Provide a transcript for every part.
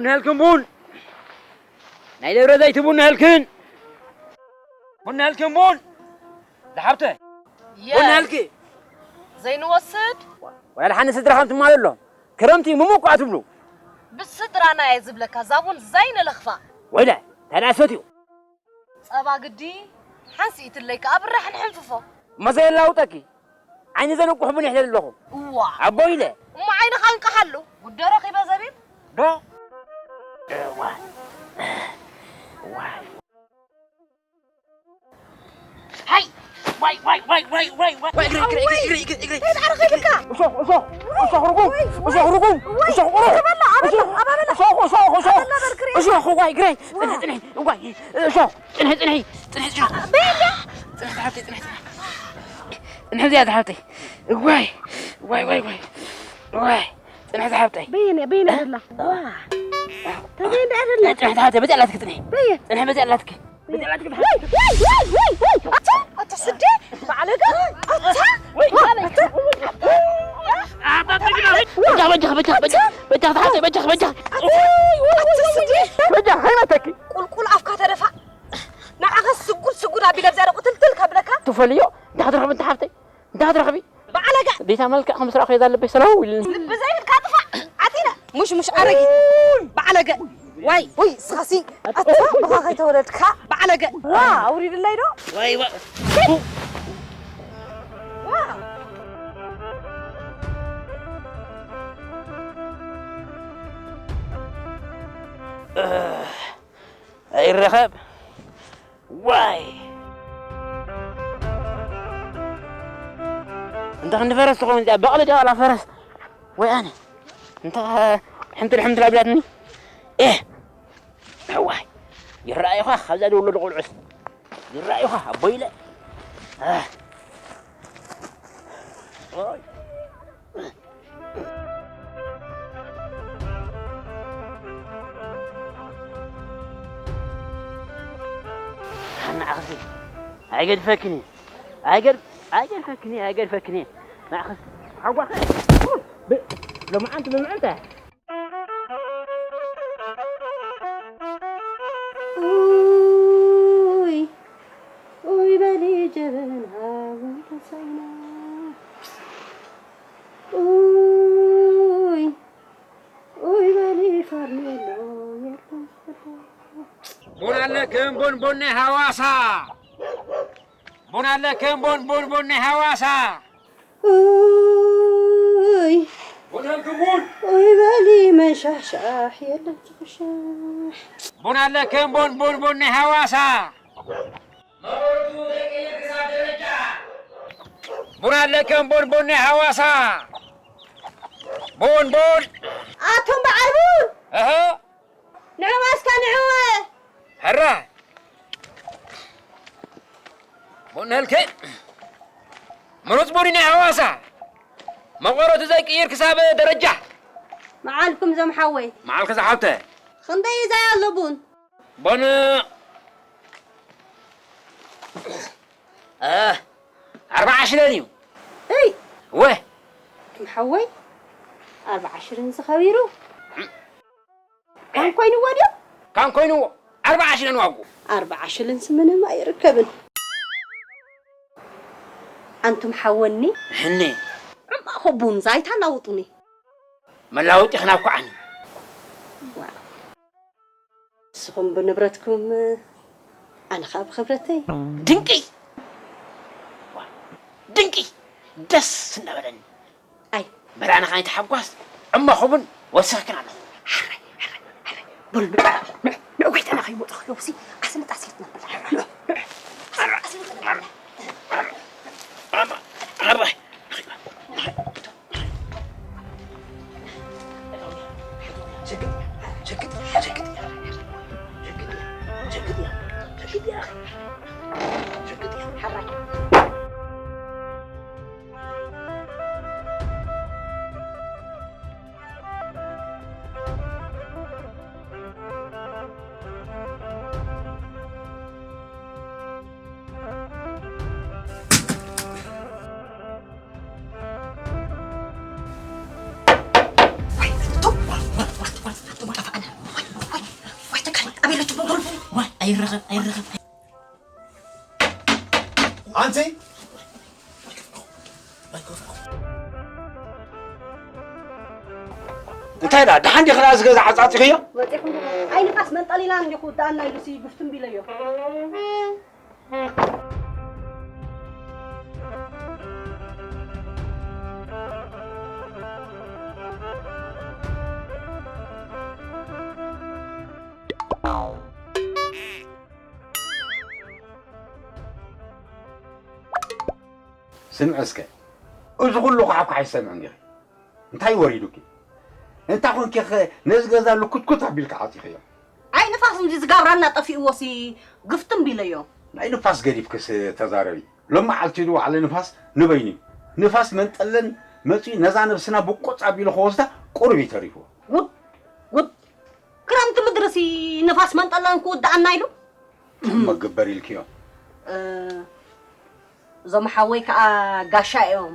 ናልክን ቡን ናይ ደብረ ዘይት ቡን ናልክን ቡን ናልክን ቡን ዝሓብተ ቡን ናልኪ ዘይንወስድ ወላ ሓነ ስድራ ከም ትማል ኣሎ ክረምቲ ምሙቅ እኳ ትብሉ ብስድራና እየ ዝብለካ እዛ ቡን ዘይንለኽፋ ወይለ ተላሰትዩ ጸባ ግዲ ሓንሲ ይትለይ ከኣ ብራሕ ንሕንፍፎ። እሞ ዘየላውጠኪ ዓይኒ ዘንቁሕ ቡን ይሕለል ኣለኹ። እዋ ኣቦ ኢለ እሞ ዓይንኻ እንቃሓሉ። ጉዶ ረኺበ ዘቢብ። ዶ እዋ እዋ ሃይ ዋይ ዋይ ዋይ ዋይ ዋይ ዋይ ዋይ እግረይ እግረይ እግረይ እግረይ እግረይ እንታይ ደኣ ረኺብካ? እሾኽ እሾኽ እሾኽ ርጉም እሾኽ ርጉም እሾኽ ቁሩብ እሾኽ እሾኽ እሾኽ እሾኽ እሾኽ ዋይ እግረይ ጽንሒ ጽንሒ ዋይ እሾኽ ጽንሒ ጽንሒ ጽንሒ ጽንሒ በየለ ጽንሒ ዝሓብተይ ጽንሒ ጽንሒ ጽንሒ ዝያዳ ሓብተይ ዋይ ዋይ ዋይ ዋይ ዋይ ጽንሒ ዝሓብተይ በየነ በየነ ደላ ተበየነ ደላ ጽንሒ ዝሓብተይ በዚያ ኣላትክ ጽንሒ በየ ጽንሒ በዚያ ኣላትክ ኣታ ስደ ባዕለጋ ኣታ በጃ በጃ በጃ በጃ በጃ ተሓተይ በጃ በጃ በጃ ሃይመተኪ ቁልቁል ኣፍካ ተደፋ ንዓኸ ስጉድ ስጉድ ኣቢለ ብዛ ቁትልትል ከብለካ ትፈልዮ እንታይ ክትረኽቢ እንተ ሓፍተይ እንታይ ክትረኽቢ ባዕለጋ ዴታ መልክዕ ከም ስራሕ ከይዛ ኣለበይ ሰላው ኢልኒ ልቢ ዘይብልካ ጥፋእ ዓጢነ ሙሽ ሙሽ ኣረጊት ባዕለገ ዋይ ውይ ስኻሲ ኣታ ብኻ ከይተወለድካ ባዕለገ ዋ ኣውሪድለይ ዶ ዋይ ዋ ኣይረኸብ ዋይ እንተ ክንዲ ፈረስ ትኸውን እዚኣ በቕሊ ዲያ ዋላ ፈረስ ወይ ኣነ እንተ ሕምትል ሕምትል ኣቢላትኒ ኤ ዋይ ይረኣዩኻ ካብዛ ዝውለዱ ቆልዑት ይረኣዩኻ ኣቦ ኢለ ንዓኽሲ ኣይገድፈክን እየ ኣይገድፈክን እየ ኣይገድፈክን እየ ንዓኽሲ ሓጓኸ ሎማዓንቲ ብምዕንተ ኡይ ኡይ በሊ ጀበና ወንተሳይና ኡይ ኡይ በሊ ፈርኔሎ የርተስፈታ ቡን ኣለክን ቡን ቡን ናይ ሃዋሳ ቡን ኣለክን ቡን ቡን ቡን ናይ ሃዋሳ ኡይ ቡን ኣልክን ቡን ኡይ በሊ መሻሻሕ የለን ዝኽሻሕ ቡን ኣለክን ቡን ቡን ቡን ናይ ሃዋሳ ቡን ኣለክን ቡን ቡን ናይ ሃዋሳ ቡን ቡን ኣቱም በዓል ቡን እህ ንዕዋ እስካ ንዕወ ሕራ ቡን ህልክ ምሩፅ ቡን ናይ ሃዋሳ መቆረቱ ዘይቅይር ክሳብ ደረጃ መዓልኩም ዞም ሓወይ መዓልከ ዝሓብተ ክንደይ ይዛይ ኣሎ ቡን ቡን ኣርባዓ ሽለን እዩ እይ ወ ዞም ሓወይ ኣርባዓ ሽለን ዝኸቢሩ ካን ኮይንዎ ድዩ? ካን ኮይንዎ ኣርባዓ ሽለን ዋጉ። ኣርባዓ ሽልንስ ምንም ኣይርከብን። ኣንቱም ሓወኒ ሕኒ ዕማኾ ቡን ዛይታ ላውጡኒ። መላወጢ ክናኳዓኒ ንስኹም ብንብረትኩም ኣነ ኸዓ ብኽብረተይ። ድንቂ ድንቂ ደስ እናበለኒ። ኣይ በላዕና ኸዓ ይተሓጓስ እሞ ኹብን ወሲኽክን ኣለኹ። ሓራይ ሓራይ ሓራይ በሉ ንዑ ንዑ ንዑ ጎይታና ኸይመፁ ከለውሲ ኣስልጥ ኣስልጥ ነብል። ንዑ ንዑ ኣስልጥ ኣስልጥ ነብል። ሓራይ ኣይረኸብ ኣይረኸብ። ኣንቲ እንታይ ደኣ ደሓን ዲኺ ደኣ እዚ ገዛ ዓጻጺኽዮ? ወጺኹም ኣይ ንፋስ መንጠሊና እንዲኹ ደኣና ኢሉሲ ግፍትም ቢለዮ። ስምዒ እስከ፣ እዚ ኩሉ ኳዕኳዕ ኣይሰምዕን ዲኺ? እንታይ ወሪዱኪ? እንታይ ኮንኪ ኸ ነዚ ገዛ ልኩትኩት ኣቢልካ ዓጺኽዮ? ኣይ ንፋስ እንዲ ዝጋብራና ጠፊእዎሲ ግፍትም ቢለዮ። ናይ ንፋስ ገዲፍክስ ተዛረቢ። ሎም መዓልቲ ዶ ዋዕለ ንፋስ ንበይኑ እዩ። ንፋስ መንጠለን መጺኡ ነዛ ነብስና ብቆጽ ኣቢሉ ከወስዳ ቁሩብ እዩ ተሪፍዎ። ጉድ ጉድ! ክረምቲ ምድርሲ ንፋስ መንጠለን ክውድኣና ኢሉ? መግበር ኢልክዮ። እ፣ እዞም ሓወይ ከኣ ጋሻ እዮም።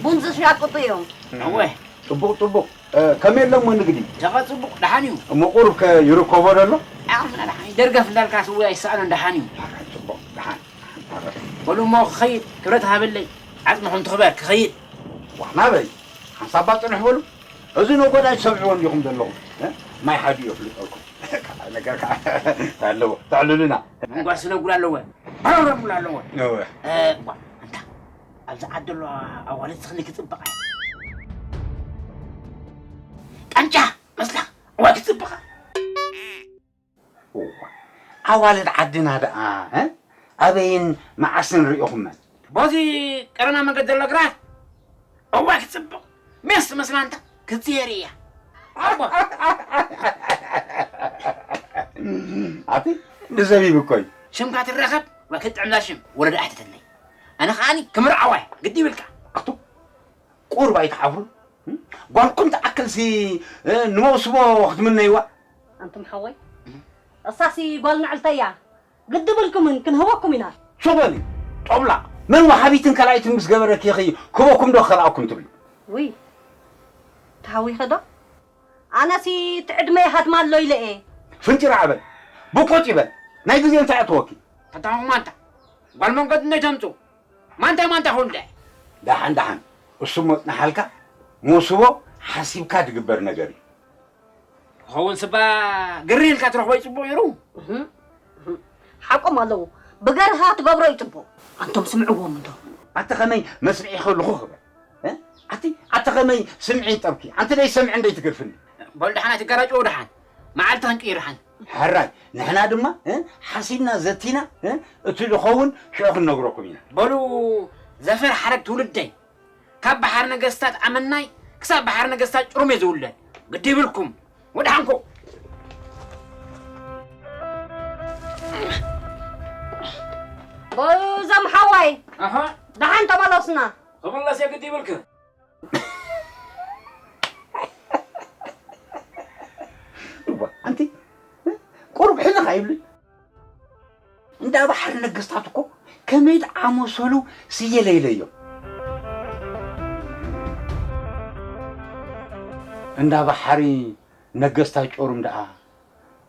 ቡን ዝሻቅጡ እዮም። እወ። ጽቡቕ ጽቡቕ። እ፣ ከመይ ኣለሞ ንግዲ? ሸቐጥ ጽቡቕ፣ ደሓን እዩ። እሞ ቁሩብ ከ ይርከቦ ደሎ? ዓቕምና ደሓን እዩ። ደርገፍ እንዳልካ ስወይ ኣይሰኣኖን፣ ደሓን እዩ። ደሓን፣ ጽቡቕ፣ ደሓን፣ ደሓን። በሉ እሞ ክኸይድ፣ ክብረት ሃበለይ። ዓጽምኹም ትኽበር፣ ክኸይድ። ዋና በይ፣ ሓንሳብ እባ ጽንሕ በሉ። እዚ ነጎዳይ ትሰምዕዎ እንዲኹም ዘለኹም። እ? ማይ ሓዲ እዩ ፍልጠልኩም። ካልእ ነገር ከኣ ኣለዎ። ተዕልሉና። መንጓ ስነጉላ ኣለዎ። ባረሙላ ኣለዎ። እወ። እ፣ እኳ፣ ኣንታ፣ ኣብዚ ዓዲ ኣሎ ኣዋልድ ስኽኒ ክጽብቓ። ቃንጫ መስላ፣ እዋ ክጽብቓ። እዋ፣ ኣዋልድ ዓድና ደኣ፣ እ? ኣበይን መዓስን ርኢኹመን? በዚ ቀረና መንገዲ ዘሎ ግራት? እዋ ክጽብቕ። ሜስ መስላ እንታ ክጽየር እያ። ኣቦ። ኣቲ ንዘቢብ እኮ እዩ። ሽምካ ትረኸብ ወክትጥዕምላ ሽም ወለዶ ኣሕተተለይ። ኣነ ከኣኒ ክምርዓዋ እየ፣ ግዲ ይብልካ። ኣቱ ቁሩብ ኣይትሓፍሩን? እም? ጓልኩም ትኣክልሲ፣ እ፣ ንመውስቦ ክትምነይዋ? ኣንቱም ሓወይ፣ እሳሲ ጓል ንዕልተያ፣ ግዲ ብልኩምን ክንህበኩም ኢና። ሱቕ በሊ፣ ጦብላቕ። መን ወሃቢትን ካልኣይትን ምስ ገበረኪ ኢኺ ክህበኩም ዶ ከልኣኩም ትብሊ? ውይ፣ ተሃዊኸ ዶ? ኣነሲ እቲ ዕድመ ይሃድማ ኣሎ ኢለ እየ። ፍንጭራዕ በል፣ ብቆጥ ይበል። ናይ ግዜ እንታይ ኣተወኪ? ፈታኹም ኣንታ። ጓል መንገድ እንደ ተምጹ። ማንታ ማንታ ኹንደ። ደሓን ደሓን። እሱ መጽናሓልካ፣ መውስቦ ሓሲብካ ድግበር ነገር እዩ። ክኸውን ስባ ግሪ ኢልካ ትረኽቦ ይጽቡቕ ነይሩ። እህ፣ እህ። ሓቆም ኣለዉ። ብገርሃ ትገብሮ ይጽቡቕ። ኣንቶም ስምዕዎም እንዶ። ኣቲ ኸመይ መስርዒ ከለኹ ክብል? እ? ኣቲ፣ ኣቲ ኸመይ ስምዒ ይጠብኪ? ኣንቲ ደይ ሰምዒ እንደይ ትገድፍኒ? በል ደሓን ኣይትጋራጭዎ ደሓን። መዓልቲ ክንቅይር ደሓን። ሕራይ፣ ንሕና ድማ፣ እ፣ ሓሲብና ዘቲና፣ እ፣ እቲ ዝኸውን ሽዑ ክንነግረኩም ኢና። በሉ ዘፈር ሓረግ ትውልደይ። ካብ ባሕሪ ነገስታት ኣመናይ ክሳብ ባሕሪ ነገስታት ጭሩም እየ ዝውለድ። ግዲ ይብልኩም። ወድሓንኩ። በሉ እዞም ሓዋይ፣ ኣሃ። ደሓን ተመለሱና። ክምለስ እየ ግዲ ይብልክ። እዋ፣ ኣንቲ፣ ቁሩብ ሕልኽ ኣይብልን? እንዳ ባሕሪ ነገስታት እኮ ከመይ ዝኣመሰሉ ስየ ለይለ እዮም። እንዳ ባሕሪ ነገስታት ጮሩም ደኣ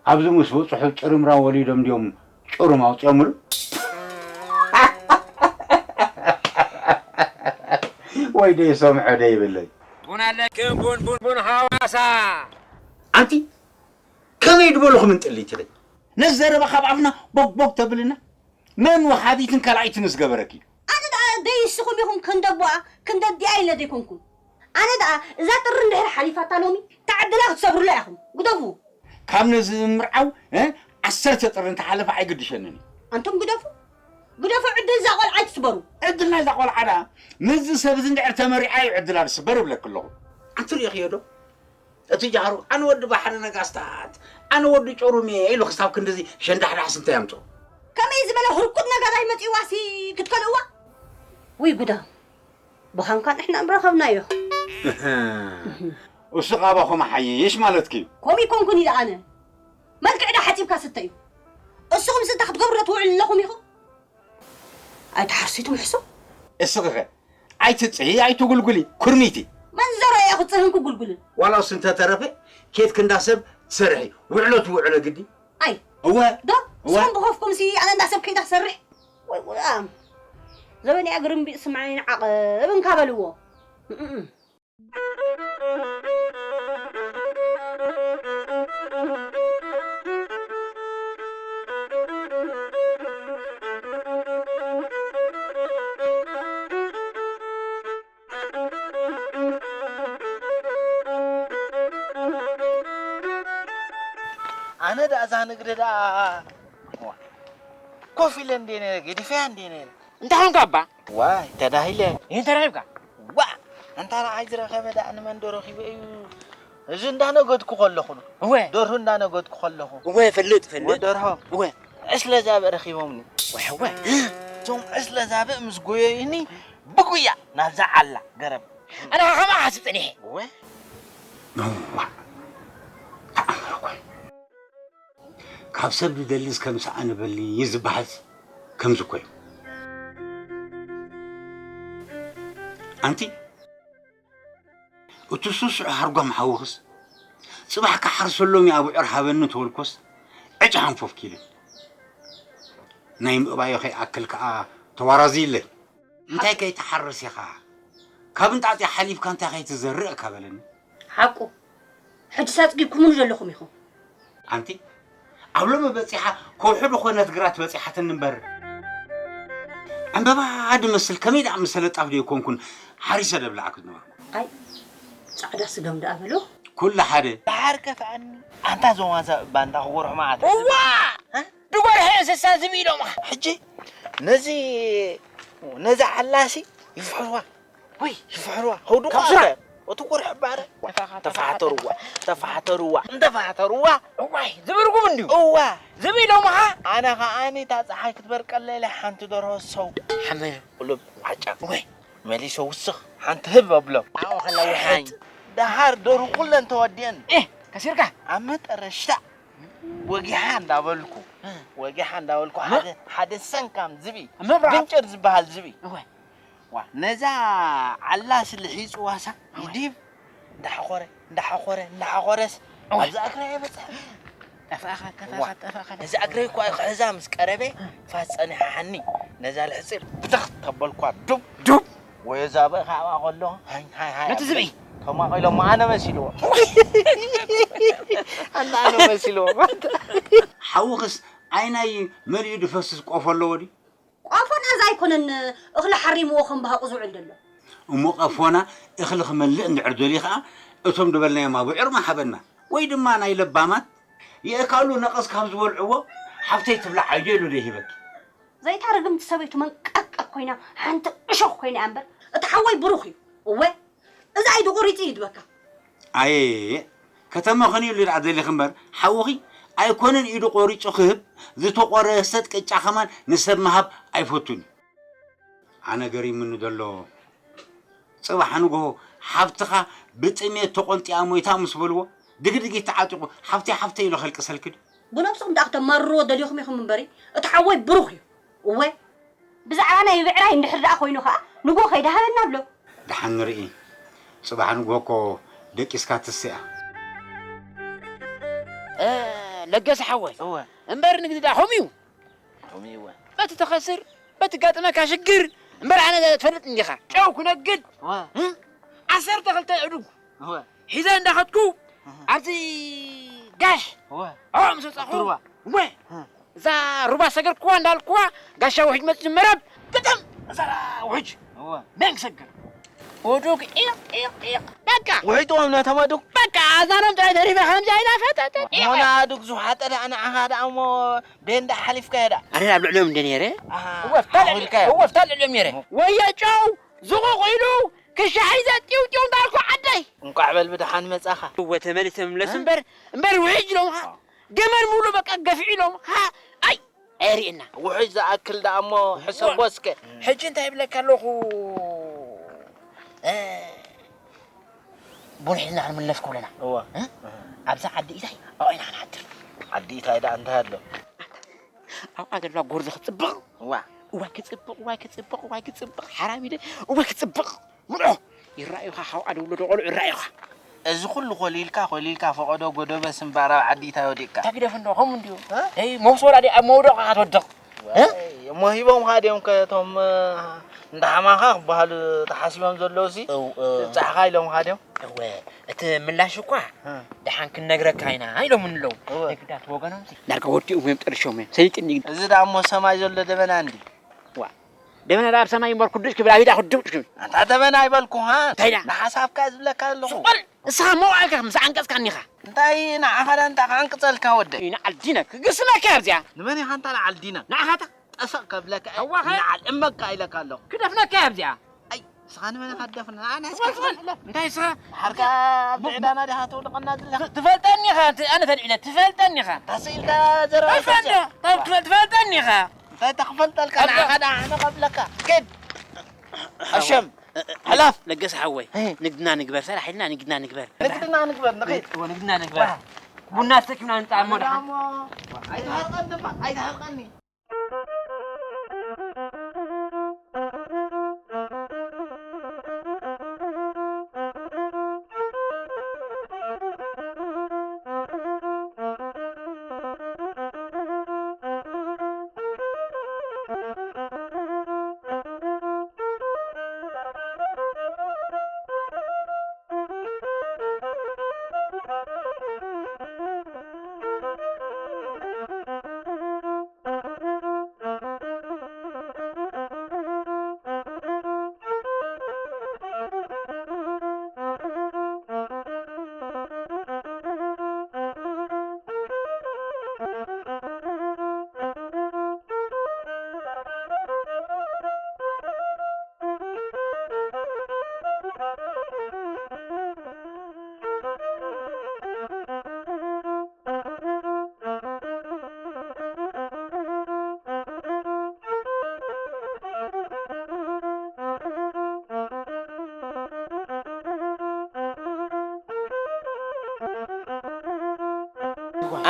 ኣብዚ ምስ በጽሑ ጭርምራም ወሊዶም ድዮም ጭሩም ኣውጺኦምሉ? ወይ ደይ ሰምዖ ደይ ይብለይ። ቡን ኣለክም፣ ቡን፣ ቡን፣ ቡን ሃዋሳ። ኣንቲ ከመይ ድበልኹም እንጥልይ ትለይ? ነዚ ዘረባ ካብ ኣፍና ቦግ ቦግ ተብልና? መን ወሃቢትን ካልኣይትን ዝገበረኪ? ኣነ ደኣ ደይስኹም ኢኹም ክንደቦኣ ክንደዲኣ ኢለ ዘይኮንኩን። ኣነ ደኣ እዛ ጥሪ እንድሕር ሓሊፋታ ሎሚ፣ እታ ዕድላ ክትሰብሩላ ኢኹም። ግደፉ። ካብ ነዚ ምርዓው፣ እ፣ ዓሰርተ ጥሪ እንተሓለፈ ኣይግድሸንን እዩ። ኣንቱም ግደፉ። ግደፉ፣ ዕድል እዛ ቆልዓ ኣይትስበሩ። ዕድል ናይዛ ቆልዓ ደኣ፣ ምስዚ ሰብ እዚ እንድሕር ተመሪዓ እዩ ዕድላ ዝስበር እብለኪ ኣለኹ። ኣንቲ ርኢኽዮ ዶ? እቲ ጃህሩ፣ "ኣነ ወዲ ባሕሪ ነጋስታት፣ ኣነ ወዲ ጮሩም እየ" ኢሉ ክሳብ ክንድዚ ሸንዳሕዳሕስ እንታይ ኣምጽኦ? ከመይ ዝበለ ህርኩት ነጋዳይ መጺእዋሲ ክትከልእዋ? ውይ ጉዳ፣ ብኻንካ ንሕና ምረኸብናዮ። እሱ ኻባኹም ሓይሽ ማለትኪ እዩ። ከምኡ ይኮንኩን ኢለ ኣነ። መልክዕ ዳ ሓጺብካ ስተ እዩ። እስኹም ስተ ክትገብሩ ዶ ትውዕሉ ኣለኹም ኢኹም? ኣይትሓርሱ፣ ኣይትምሕሱ። እስኺኸ ኣይትጽሂ፣ ኣይትጉልጉሊ፣ ኩርሚቲ። መንዘሮ እየ ክጽህን ክጉልጉልን። ዋላ እሱ እንተተረፈ፣ ኬድኪ እንዳ ሰብ ትሰርሒ፣ ውዕሎ ትውዕሎ ግዲ። ኣይ፣ እወ። ዶ እወ። ንስኹም ብኸፍኩም ሲ ኣነ እንዳ ሰብ ከይዳ ክሰርሕ? ወይ ጉዳም። ዘበን እያ ግርምቢጥ ስምዓኒ ዓቐብ እንካ በልዎ። እም። ኣነ ደኣ እዛ ንግዲ ደኣ ኮፍ ኢለ እንዴ ነይረ፣ ገዲፈያ እንዴ ነይረ። እንታይ ኾንካ ኣባ? ዋይ፣ ተዳሂለ። ይህን ተረኺብካ? ዋ! ኣንታ ንዓይ ዝረኸበ ደኣ ንመን ዶ ረኺቡ እዩ? እዚ እንዳነገድኩ ከለኹ ነው። እወ። ደርሁ እንዳነገድኩ ከለኹ። እወ፣ እፈልጥ፣ እፈልጥ። ወደርሆ። እወ። ዕስለ ዛብእ ረኺቦምኒ። እወ፣ እወ። እቶም ዕስለ ዛብእ ምስ ጎየዩኒ ብጉያ ናብዛ ዓላ ገረብ። ኣነ ኸዓ ከምኣ ሓስብ ጸኒሐ። እወ። ነዋ። ተኣምር እኮ እዩ። ካብ ሰብ ዝደልስ ከም ሰኣን በሊ እዩ ዝበሃልስ ከምዚ እኮ እዩ። ኣንቲ፣ እቲ ሱሱዕ ሃርጓም ሓውኽስ፣ ጽባሕ ክሓርሰሎም እዩ ኣብዑር ሃበኒ ተበልኮስ፣ ዕጭ ሓንፎፍኪ ኢለ። ናይ ምእባዮ ከይኣክል ከኣ ተዋራዝይለይ። እንታይ ከይትሓርስ ኢኻ? ካብ እንጣጢዕ ሓሊፍካ እንታይ ከይትዘርእ እካ በለኒ። ሓቁ። ሕጂ ሳጽጊብኩምሉ ዘለኹም ኢኹም። ኣንቲ፣ ኣብ ሎሚ በጺሓ ከውሒ ዝኾነት ግራት በጺሓትኒ እምበር። ዕምበባ ድመስል ከመይ ደኣ መሰለ ጣፍ ደይኮንኩን ሓሪሰ ደብልዓክ ዝነበርኩ። ኣይ፣ ጻዕዳ ስገም ደኣ በሎ። ኩሉ ሓደ። ደሓር ከፍኣኒ። ኣንታ ዞማዛ እባ እንዳ ክጎርሑ መዓት። እዋ! እ? ድጎርሑ እንስሳ ዝብኢ ኢሎምኻ። ሕጂ ነዚ፣ ነዚ ዓላሲ ይፍሕርዋ። ወይ ይፍሕርዋ። ኸውዱ ካብ ስራ። ቋንቋ። እቲ ጎርሑ ባረ። ተፋኻ-፣ ተፋሓተርዋ። ተፋሓተርዋ። እንተፋሓተርዋ። እዋይ፣ ዝብርጉም እንድዩ። እዋ። ዝብኢ ኢሎምኻ። ኣነ ኸኣኒ እታ ጸሓይ ክትበርቀለይ ኢለ ሓንቲ ደርሆ ሰው። ሓመ። ቁልብ ዋጫ። ወይ። መሊሰ ውስኽ ሓንቲ ህብ ኣብሎም። ኣብኡ ከላ ውሓኝ። ደሃር ደርሁ ኩለን ተወዲአን። ኤህ፣ ከሲርካ? ኣብ መጠረሽታ ወጊሓ እንዳበልኩ፣ እ። ወጊሓ እንዳበልኩ እ። ሓደ፣ ሓደ ሰንካም ዝብኢ፣ ኣብ ምብራቕ። ግንጭር ዝበሃል ዝብኢ። እወ። ዋ፣ ነዛ ዓላስ ልሒጽዋሳ እወ። ይዲብ እንዳሓኾረ፣ እንዳሓኾረ፣ እንዳሓኾረስ እወ። ኣብዛ እግራ የበጽሐ። ጠፋእኻ፣ ጠፋእኻ፣ ዋ፣ ጠፋእኻ፣ ነዛ ጠፋእኻ። እግረይ እኳ ክሕዛ ምስ ቀረበ፣ እ። ፋስ ጸኒሓ ሓኒ። ነዛ ልሕጺር ብትኽ ተበልኳ፣ ዱብ፣ ዱብ። ወዮ ዛብእ ከኣ ከሎ፣ ሃይ፣ ሃይ፣ ሃይ፣ ነቲ ዝብኢ። ተማቒሎሞ ኣነ መሲልዎ። ኣነ፣ ኣነ መሲልዎ። ሓውኽስ ዓይናይ መሊኡ ድፈስስ ቆፎ ኣለዎ ድዩ? ቆፎ ናዛ ኣይኮነን፣ እኽሊ ሓሪምዎ ከም ብሃቑ ዝውዕል ዘሎ። እሞ ቀፎና እኽሊ ክመልእ እንድሕር ደልዩ ኸኣ፣ እቶም ድበልናዮም ኣብዑር ምሃበና። ወይ ድማ ናይ ለባማት የእካሉ ነቐዝ ካብ ዝበልዕዎ፣ ሓፍተይ ትብላዕ ኣዮ ኢሉ ዶ ይሂበኪ? ዘይታ ርግምቲ ሰበይቱ መንቀጥቀጥ ኮይና፣ ሓንቲ እሾኽ ኮይና እያ እምበር፣ እቲ ሓወይ ብሩኽ እዩ። እወ፣ እዛ ኢዱ ቁሪፂ ይድበካ። ኣየ፣ ከተመኽንይሉ ደኣ ደሊኺ እምበር፣ ሓውኺ ኣይኮነን ኢዱ ቆሪፁ ክህብ፣ ዝተቆረሰት ቅጫ ከማን ንሰብ ምሃብ ኣይፈቱን እዩ። ኣነ ገሪሙኒ ዘሎ፣ ጽባሕ ንግሆ ሓፍትኻ ብጥሜት ተቖንጢኣ ሞይታ ምስ በልዎ፣ ድግድጊት ተዓጢቑ፣ "ሓፍተይ፣ ሓፍተይ" ኢሉ ከልቅሰልኪ ድዩ? ብነብስኹም ደኣ ክተማርርዎ ደሊኹም ኢኹም እምበሪ፣ እቲ ሓወይ ብሩኽ እዩ። እወ፣ ብዛዕባ ናይ ብዕራይ እንድሕር ደኣ ኮይኑ ኸኣ፣ ንግሆ ከይድሃበና ብሎ። ደሓን ንርኢ። ጽባሕ ንግሆ እኮ ደቂስካ ትስኣ። እ፣ ለገሰ ሓወይ፣ እወ። እምበር ንግዲ ደኣ ከምኡ እዩ። ከምኡ እዩ፣ እወ። በቲ ተኸስር፣ በቲ ጋጥመካ ሽግር፣ እምበር ኣነ ትፈልጥ እንዲኻ። ጨው ክነግድ፣ እወ። እ? ዓሰርተ ክልተ ኣእዱግ እወ። ሒዘ እንዳኸድኩ፣ እህ። ኣብዚ ጋሽ፣ እወ። ኦ፣ ምስ ወጻኹ፣ ኣብ ትሩባ። እወ። እህ። እዛ ሩባ ሰገርኩዋ እንዳልኩዋ፣ ጋሻ ውሕጅ መጽ መረብ፣ ግጥም! እዛ ውሕጅ። እወ። መን ክሰግር? ውዱግ ዒቕ፣ ዒቕ፣ ዒቕ። በቃ። ውሕጅ ጥቕም ነቶም ኣዱግ? በቃ፣ ኣዛኖም ጥራይ ተሪፈ ከምዚ ኣይናፈጠጠ። ሞና ኣዱግ ዝውሓጠ ደኣ ንዓኻ ደኣ እሞ ቤንዳ ሓሊፍካዮ ደኣ። ኣነ ኣብ ልዕሊኦም እንደ ነይረ። ኣሃ፣ እወ፣ ፍታ ልዕሊ-፣ ሓዊልካዮ። እወ፣ ፍታ ልዕሊኦም ነይረ። ወየ ጨው፣ ዝቑቕ ኢሉ፣ ክሻ ሒዘ ጢው ጢው እንዳልኩ ዓደይ። እንቋዕ በል ብደሓን መጻኻ። እወ፣ ተመሊሰ ምለስ እ? እምበር፣ እምበር ውሕጅ ኢሎምኻ። ኣዎ። ገመል ሙሉ በቃ ገፊዑ ኢሎምኻ። ኣይ፣ ኣይርእየና። ውሕጅ ዝኣክል ደኣ እሞ ሕሰቦ እስከ። ሕጂ እንታይ ይብለካ ኣለኹ? እ፣ ቡን ሒዝና ክንምለስ ከለና፣ እዋ። እ? ኣብዛ ዓዲ ኢታይ ኣብኡ ኢና ክንሓድር። ዓዲ ኢታይ ደኣ እንታይ ኣሎ? ኣብኣ ዘለዋ ጎርዞ ክጽብቕ። እዋ። እዋይ ክጽብቕ፣ እዋይ ክጽብቕ፣ እዋይ ክጽብቕ፣ ሓራሚደ፣ እዋይ ክጽብቕ። ምንዖ ይረኣዩኻ፣ ካብ ኣደ ውለዶ ቆልዑ ይረኣዩኻ። እዚ ኩሉ ኮሊልካ ኮሊልካ ፈቐዶ ጎደበ ስምባር ኣብ ዓዲ እንታይ ወዲቕካ? እንታይ ግደፍ እንዶ ከምኡ እንድዩ። እ? ኣይ መውስ ወላዲ ኣብ መውደቕ ኢኻ ትወድቕ። እ? ዋይ፣ እሞ ሂቦምኻ ድዮም ከ እቶም፣ እ፣ እንዳ ሓማኻ ክበሃሉ ተሓሲቦም ዘለዉ ሲ? እው፣ እ። ትብጻሕኻ ኢሎምኻ ድዮም? እወ፣ እቲ ምላሽ እኳ እ። ደሓን ክንነግረካ ኢና ኢሎምኒ ኣለዉ። እወ። ንግዳት ወገኖም ሲ? ዳርጋ ወዲኦም እዮም ጠርሾም እዮም። ሰይጥኒ። እዚ ደኣ እሞ ሰማይ ዘሎ ደበና እንዲ? ዋ፣ ደበና ደኣ ኣብ ሰማይ እምበር ኩዱሽ ክብል ኣብ ኢዳ ኩዱሽ ክብል። ኣንታ ደበና ኣይበልኩኻ። እንታይ ደኣ? ንሓሳብካ ዝብለካ ኣለኹ። ሱቕ በል! ንስኻ መዋዕልካ ምስ ዓንቀጽካኒ ኢኻ። እንታይ ንዓኻ ደኣ እንታይ ክዓንቅጸልካ ወደይ? ንዓል ዲነክ፣ ግስመካ ኣብዚኣ። ንመን ኢኻ ኣንታ ንዓል ዲነክ? ንዓኻ እታ ጠሰቕ ከብለካ እየ፣ ኣዋኸ? ንዓል እመካ ኢለካ ኣለኹ። ክደፍነካ እየ ኣብዚኣ። ኣይ፣ ንስኻ ንመን ኢኻ ትደፍና? ኣነ እስከ ትፈልጥ? እንታይ ንስኻ? ሓርካ ኣብ ብዕዳና ዲኻ ተውልቐና ዘለኻ? ት-፣ ትፈልጠኒ ኢኻ፣ ኣንቲ-፣ ኣነ ተልዒለ፣ ትፈልጠኒ ኢኻ። ታስኢልካ ዘረባ ትፈልጠኒ፣ ትፈ-፣ ትፈ-፣ ትፈልጠኒ ኢኻ። እንታይ ተኽፈልጠልካ? ኣብዛ ንዓኻ ደኣ ኣነ ከብለካ። ኪድ። ኣሸም። እ፣ እ፣ ሕለፍ። ለገሰ ሓወይ፣ እ። ንግድና ንግበር፣ ሰራሕ ኢልና ንግድና ንግበር። ንግድና ንግበር፣ ንኺድ። እወ፣ ንግድና ንግበር። ዋ። ቡና ተሰኪምና ንምጻእ እሞ ኣነ ደሓን። ደኣ እሞ ኣይትሃርቐኒ ድማ፣ ኣይትሃርቐኒ።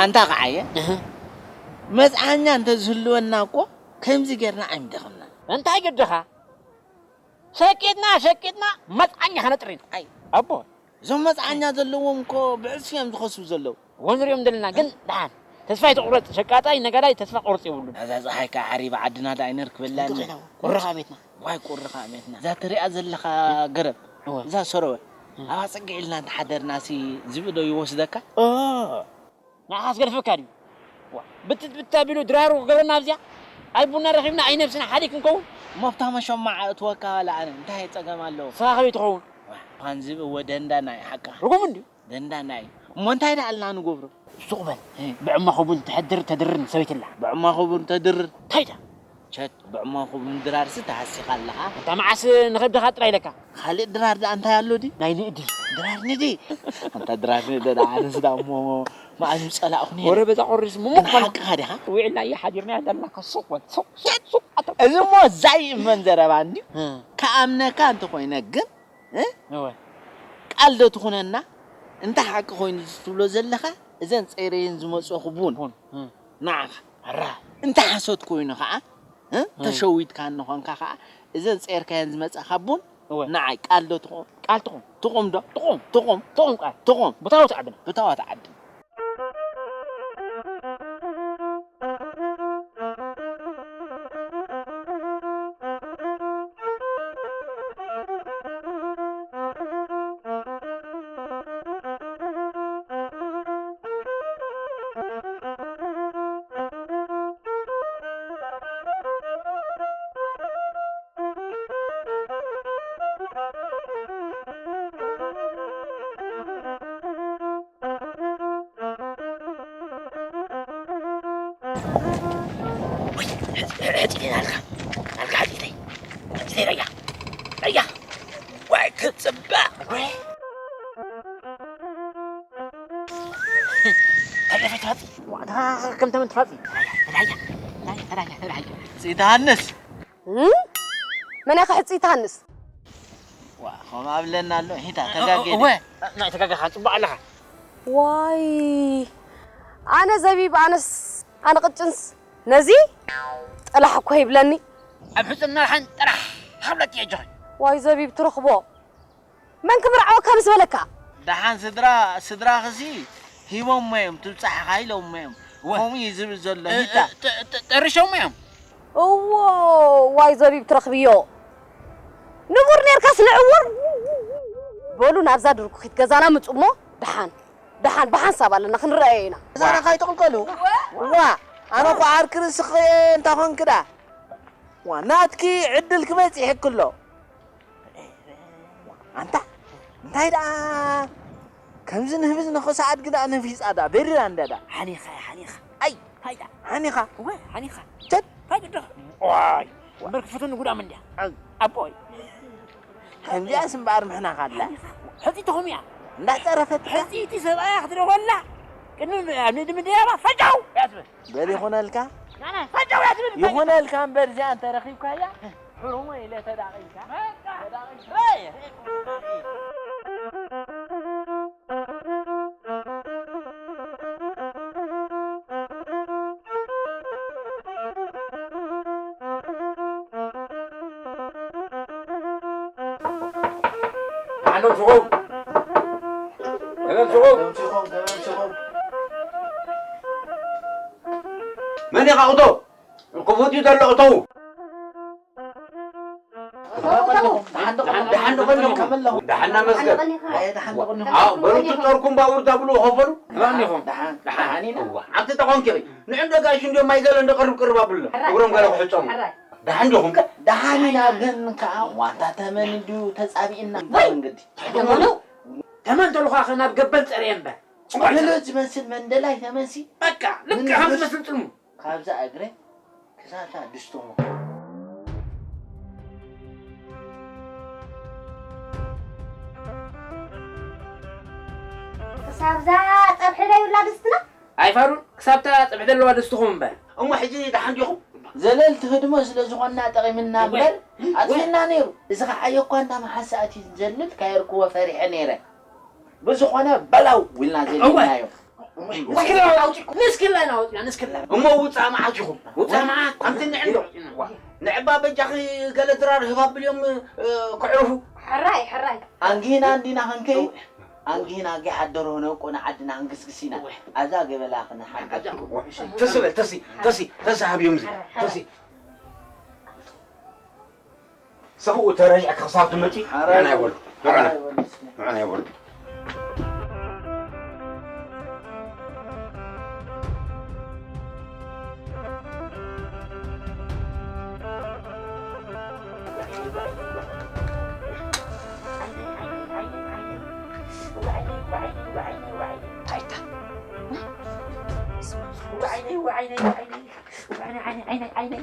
ኣንታ ኸዓየ፣ እህ። መጽዓኛ እንተ ዝህልወና እኮ ከምዚ ጌርና ኣይምደኸምናን። እንታይ ግድኻ? ሸቂጥና፣ ሸቂጥና መጽዓኛ ኸነጥሪ ኢና። ኣይ። ኣቦ። እዞም መጽዓኛ ዘለዎም እኮ ብዕጽፊ እዮም ዝኸስቡ ዘለዉ። እወ ንሪኦም ዘለና፣ ግን ደሓን ተስፋ ኣይትቑረጽ። ሸቃጣይ ነጋዳይ ተስፋ ቁርጽ የብሉን። እዛ ጸሓይ ከኣ ዓሪባ ዓድና ደኣ ኣይነርክበላን። እንታይ ኮይና? ቁሪ ኸኣ ቤትና። ዋይ ቁሪ ኸኣ ቤትና። እዛ ትሪኣ ዘለኻ ገረብ፣ እወ። እዛ ሰረወ፣ እም። ኣብኣ ጽግዕ ኢልና እንተሓደርናሲ ዝብኢ ዶ ይወስደካ? ኦ። ንዓኻስ ገድፈካ ድዩ? ዋ፣ ብትት ብት ኣቢሉ ድራሩ ክገብረና ኣብዚኣ? ኣይ ቡና ረኺብና፣ ኣይ ነብስና ሓዲ ክንከውን? እሞ ኣብታ መሸማዕ ኣእትወካ ዋላ ኣነ፣ እንታይ ጸገም ኣለዎ? ንስኻ ከመይ ትኸውን? ዋ፣ እኳን ዝብኢ ወደንዳና እዩ ሓቅኻ። ርጉም እንድዩ። ደንዳና እዩ። እሞ እንታይ ደኣ ኣልና ንገብሮ? ሱቕ በል። እ። ብዕማኹ ቡን ትሕድር ተድርን ሰበይትላ። ብዕማኹ ቡን ተድርን? እንታይ ደኣ? ቸት፣ ብዕማኹ ቡን ድራርሲ ተሃሲኻ ኣለኻ። ኣንታ መዓስ ንኸብድኻ ጥራይ ኢለካ? ካልእ ድራር ደኣ እንታይ ኣሎ ድዩ? ናይ ንእዲ። ድራር ንእዲ? ኣንታ ድራር ንእዲ ደኣ ኣነስ ደኣ እሞ መኣዝ ምጸላእኹ ነይረ። ወረ በዛ ቆሪስ ምሙቕ ግን በል። ሓቅኻ ዲኻ? ውዒልና እየ ሓዲርና እያ ደላካ። ሱቕ በል። ሱቕ፣ ሱቕ፣ ሱቕ። ኣታ እዚ እሞ ዛይ እመን ዘረባ እንድዩ። እ። ክኣምነካ እንተኾይነ ግን እ? እወ። ቃል ዶ ትኹነና? እንተ ሓቂ ኮይኑ እዚ ትብሎ ዘለኻ፣ እዘን ጸይረየን ዝመጽኹ ቡን ቡን፣ እ። ንዓኻ። ኣራ። እንተ ሓሶት ኮይኑ ኸዓ፣ እ? እ። ተሸዊድካኒ ኾንካ ኸዓ፣ እዘን ጸይርካየን ዝመጻኻ ቡን እወ። ንዓይ ቃል ዶ ትኹም? ቃል ትኹም። ትኹም ዶ? ትኹም። ትኹም። ትኹም ቃል። ትኹም። ብታወት ዓድና። ብታወት ዓድና። ወይ፣ ሕጺ-፣ ሕጺተይ ናልካ። ናልካ ሕጺተይ። ሕጺተይ ረያ። ረያ። ወይ፣ ክጽባእ። ወይ። ተረፈ ትፋጺ። ዋ፣ ዳ-፣ ከም ተመን ትፋጺ። ረያ፣ ረያ። ረያ፣ ረያ፣ ረያ። ሲዳንስ። እም? መን ኢኻ ሕጽይ ትሃንስ? ዋ፣ ኸም ኣብለና ኣሎ፣ ሂታ፣ ተጋጌ። እወ፣ ናይ ተጋገኻ፣ ጽቡቕ ኣለኻ። ዋይ፣ ኣነ ዘቢብ፣ ኣነስ፣ ኣነ ቅጭንስ፣ ነዚ ጥላሕ እኮ ይብለኒ። ኣብ ሕጽን መርሓን ጥራሕ ሃብለኪ እየ ጆኸይ። ዋይ፣ ዘቢብ ትረኽቦ። መን ክምርዓወካ ምስ በለካ? ደሓን ስድራ ስድራኽሲ ሂቦሞ እዮም ትብጻሕኻ ኢሎሞ እዮም። ወ- ከምኡ እዩ ዝብል ዘሎ እ- ሂታ። እ- ጥ- ጥ- ጠርሾሞ እዮም። እዎ፣ ዋይ ዘቢብ ትረኽብዮ። ንቡር ኔርካስ ንዕውር። በሉ ናብዛ ድርኩኺት ገዛና ምጹ እሞ ደሓን ደሓን ብሓንሳብ ኣለና ክንረኣዮ ኢና። ገዛና ካይትቕልቀሉ። ዋ ኣነ እኮ ዓርኪ ርእስኺ እንታ ኾንኪ ደኣ። ዋ ናትኪ ዕድልኪ በጺሕኪ ኣሎ። ኣንታ እንታይ ደኣ ከምዚ ንህቢ ዝነኸሰ ኣድጊ ደኣ ነፊጻ ደኣ በሪራ እንዳ ደኣ። ሓኒኻ ሓኒኻ። ኣይ እንታይ ደኣ ሓኒኻ። እወ ሓኒኻ። ተት እንታይ ግድኻ። ዋይ እምበር ክፈተኒ ጉዳም እንድያ። ኣይ ኣቦይ። ከምዚኣስ እምበኣር ምሕናኻ ኣላ። ሓኒኻ። ሕፂ ትኹም እያ። እንዳጸረፈት ሕፂ እቲ ሰብኣያ ክትረኸላ ቅድሚ ኣብ ንድምድያባ ፈጃው እያ ትብል። በል ይኹነልካ። ናና ፈጃው እያ ትብል። ይኹነልካ እምበር እዚኣ እንተረኺብካያ ሕሩሞ ኢለ ተዳቒልካ። ተዳቒልካ። ኣነ ጽሑፍ። ኣነ ጽሑፍ። መን ኢኻ? እቶ ክፉት እዩ ዘሎ፣ እተው። ደሓን ዶ ቀኒኹም? ደሓን ዶ ቀኒኹም? ደሓን ዶ ቀኒኹም? ደሓን ዶ ቀኒኹም? ደሓን ኣመስገን። ኣየ፣ ደሓን ዶ ቀኒኹም? ኣዎ፣ በሉ፣ ትጠርኩም ባቡር ዳብሉ ኸፈሉ። ደሓን ዲኹም? ደሓን፣ ደሓን ኢና። እዋ፣ ኣብቲ ተኾንኪ፣ ንዕንዶ ጋሽ እንዲዮም ማይ ገለ እንዶ ቅርብ ቅርብ ኣብሉና። ሕራይ፣ እግሮም ገለ ክሕጸሙ። ሕራይ። ደሓን ዲኹም? ደሓን ኢና፣ ግን ከኣ ዋንታ ተመን እንዲዩ ተጻቢእና ወይ! መንገዲ። ተመኑ? ተመን ተልኳኸ ናብ ገበል ጸርየ እምበር። ገሎ ዝመስል መንደላይ ተመንሲ? በቃ፣ ልክዕ ከም ዝመስል ጥልሙ። ካብዛ እግረ ክሳብታ ድስቶ ሞ። ክሳብዛ ጸብሒ ደይብላ ድስትና? ኣይፋሉን፣ ክሳብታ ጸብሒ ዘለዋ ድስትኹም እምበር። እሞ ሕጂ ደሓን ዲኹም? ዘለልቲ ህድሞ ስለ ዝኾንና ጠቒምና እወ። እምበር፣ ኣጥፊእና ነይሩ። እዚ ኸዓ የኳ እንዳ መሓሳእቲ ዘልል ካየርክዎ ፈሪሐ ነይረ። ብዝኾነ በላው ኢልና እወ። ዘሊልናዮ። ንስክላ ኣውፂ-፣ ንስክላ ኢና ኣውፂና፣ ንስክላ። እሞ ውፃእ መዓት ኢኹም? ውፃእ መዓት። ኣንቲ ንዕንዶ። ዋ፣ ንዕባ በጃኺ ገለ ድራር ህብ ኣብልዮም፣ እ፣ ክዕርፉ። ሕራይ፣ ሕራይ። ኣንጊህና እንዲና ክንከይ? ኣንጊህና ጊሓደሮ ነውቆ ንዓድና ክንግስግስ ኢና። እወ። ኣብዛ ገበላ ክንሓግዝ። ኣብዛ፣ እወ። ተስበ፣ ተሲ፣ ተሲ፣ ተሲ ሃብዮም እዚ። ተሲ። ሰብኡ ተረዲዕካ ክሳብ ትመጺ፣ ሐራይ ንዕና ይበሉ። ንዕና። ንዕና ይበሉ። እንታይ እታ? ዓይነይ፣ ዓይነይ፣ ዓይነይ፣ ዓይነይ፣ ዓይነይ፣ ዓይነይ፣ ዓይነይ፣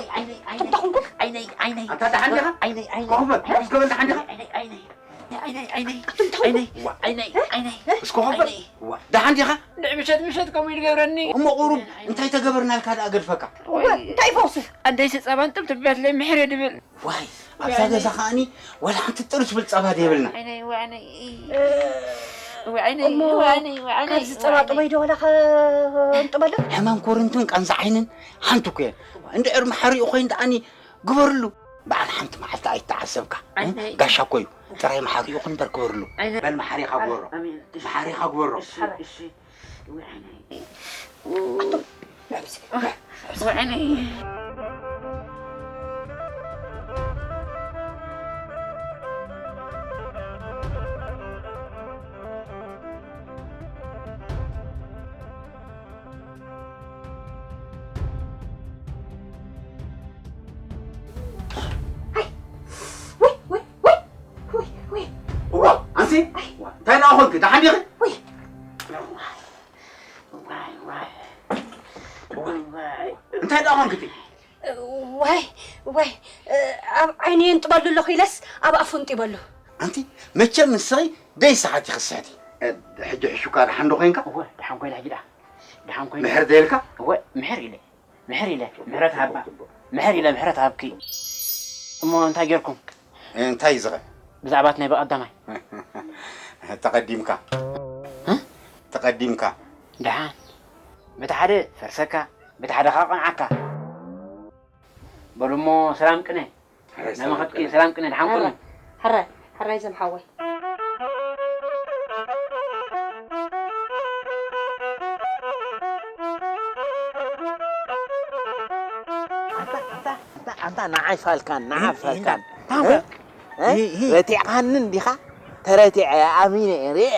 ዓይነይ፣ ዓይነይ፣ ዓይነይ፣ ዓይነይ፣ ዓይነይ፣ ኣታ ደሓን ዲኻ? ዓይነይ፣ ዓይነይ፣ ኮፍ በል፣ ኮፍ በል፣ ደሓን ዲኻ? ዓይነይ፣ ዓይነይ፣ ዓይነይ፣ ዓይነይ፣ ኣቱም እንታይ ዓይነይ፣ ዓይነይ፣ ዓይነይ፣ እስኮ ኮፍ በል። ዓይነይ። ዋ፣ ደሓን ዲኻ? እንድዒ ምሸት፣ ምሸት ከምኡ እዩ ዝገብረኒ። እሞ ቁሩብ እንታይ ተገበርናልካ ደኣ ገድፈካ? ወይ፣ እንታይ ይፈውሱ? ኣደይ ጸባን ጥብ ትብያትለይ ምሕር እየ ድብል። ዋይ፣ ኣብዛ ገዛ ከኣኒ ዋላ ሓንቲ ጥርስ ብል ጸባ ደየብልና። ዓይነይ፣ ዋዕነይ። ዋዕነይ፣ እሞ ዋዕነይ፣ ዋዕነይ፣ ካብዚ ጸባ ዋዕነይ። ጥበይ ዶ ዋላ ከንጥበሉ? ሕማም ኮርንትን ቃንዛ ዓይንን ሓንቲ እኮ እየን። እንድዕር መሓሪኡ ኮይኑ ደኣኒ ግበርሉ። በዓል ሓንቲ መዓልቲ ኣይተዓዘብካ። ዓይነይ። ጋሻ እኮ እዩ። ጥራይ መሓሪኡ ክንበር ግበርሉ። ዓይነይ። በል መሓሪኻ ግበሮ። ኣሜን። እሺ። መሓሪኻ ግበሮ። እሺ፣ እሺ። ኣይ! ወይ! ወይ! ወይ! ወይ! ወይ! እዋ፣ ኣንቲ? ኣይ! እንታይ ደኣ ኾንኪ? ደሓን ዲኺ? ወይ! ዋይ! ዋይ! ዋይ! እንታይ ደኣ ኾንኪ እቲ? ዋይ! ዋይ! ኣብ ዓይኑ የንጥበሉ ኣለኹ ኢለስ ኣብ ኣፉ እንጢበሉ። ኣንቲ፣ መቸም ንስኺ ደይ ሰዓት ኢኺ ትስሕቲ። ሕጂ ሕሹካ ደሓን ዶ ኮይንካ? እወ፣ ደሓን ኮይነ ሕጂ ደኣ። ደሓን ኮይነ። ምሕር ደይልካ? እወ፣ ምሕር ኢለ። ምሕር ኢለ፣ ምሕረት ሃባ። ምሕር ኢለ፣ ምሕረት ሃብኪ። እሞ እንታይ ጌርኩም? እንታይ ዝኸ? ብዛዕባ እቲ ናይ ብቐዳማይ። ተቐዲምካ። እ? ተቐዲምካ። ደሓን። በቲ ሓደ ፈርሰካ፣ በቲ ሓደ ኸዓ ቀንዓካ። በሉ እሞ ሰላም ቅነ። ሕራይ ናመኸትኪ ሰላም ቅነ። ሰላም ቅነ፣ ደሓን ቅነ። ሕራይ፣ ሕራይ፣ ሕራይ ዘም ሓወይ። ንዓይ ፋልካን ንዓ ፋልካን ታንበ ረቲዕካኒ እንዲኻ ተረቲዐ ኣሚነ ርአ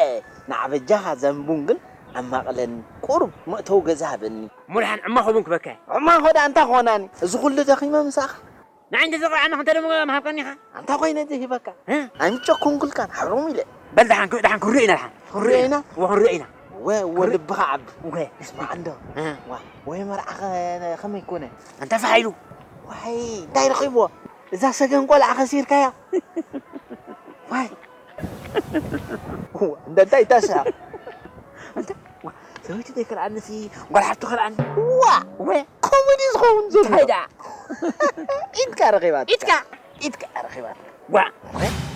ንዓ በጃኻ ዘንቡን ግን ኣማቕለኒ ቁሩብ መእተዊ ገዛ ሃበኒ ሙልሓን ዕማ ኸቡን ክበካ ዕማ ኾዳ እንታይ ኾናኒ እዚ ኩሉ ደኺመ ምሳኻ ንዓይ እንተ ዘቕርዓና ክንተ ደሞ ምሃብካኒ ኢኻ ኣንታ ኮይነ ዝሂበካ ኣይምጨ ኮንኩልካን ሓሮም ኢለ በል ደሓን ክርኢ ደሓን ክንሪኦ ኢና ደሓን ክንሪኦ ኢና? እወ ክንሪኦ ኢና ወ ወልብኻ ዓቢ እወ ስማዕ እንዶ እ፣ ዋ ወይ መርዓኸ ከመይ ኮነ እንታይ ፋሕ ኢሉ ዋይ እንታይ ረኺብዎ እዛ ሰገን ቆልዓ ከሲርካያ ዋይ እንደ እንታይ ታስሓቕ ሰበይቲ ዘይከልኣንሲ ጓል ሓፍቲ ከልኣኒ ዋ እወ ኮሜዲ ዝኸውን ዘሎ እንታይ ደኣ ኢድካ ረኺባት ኢድካ ኢድካ ረኺባት ዋ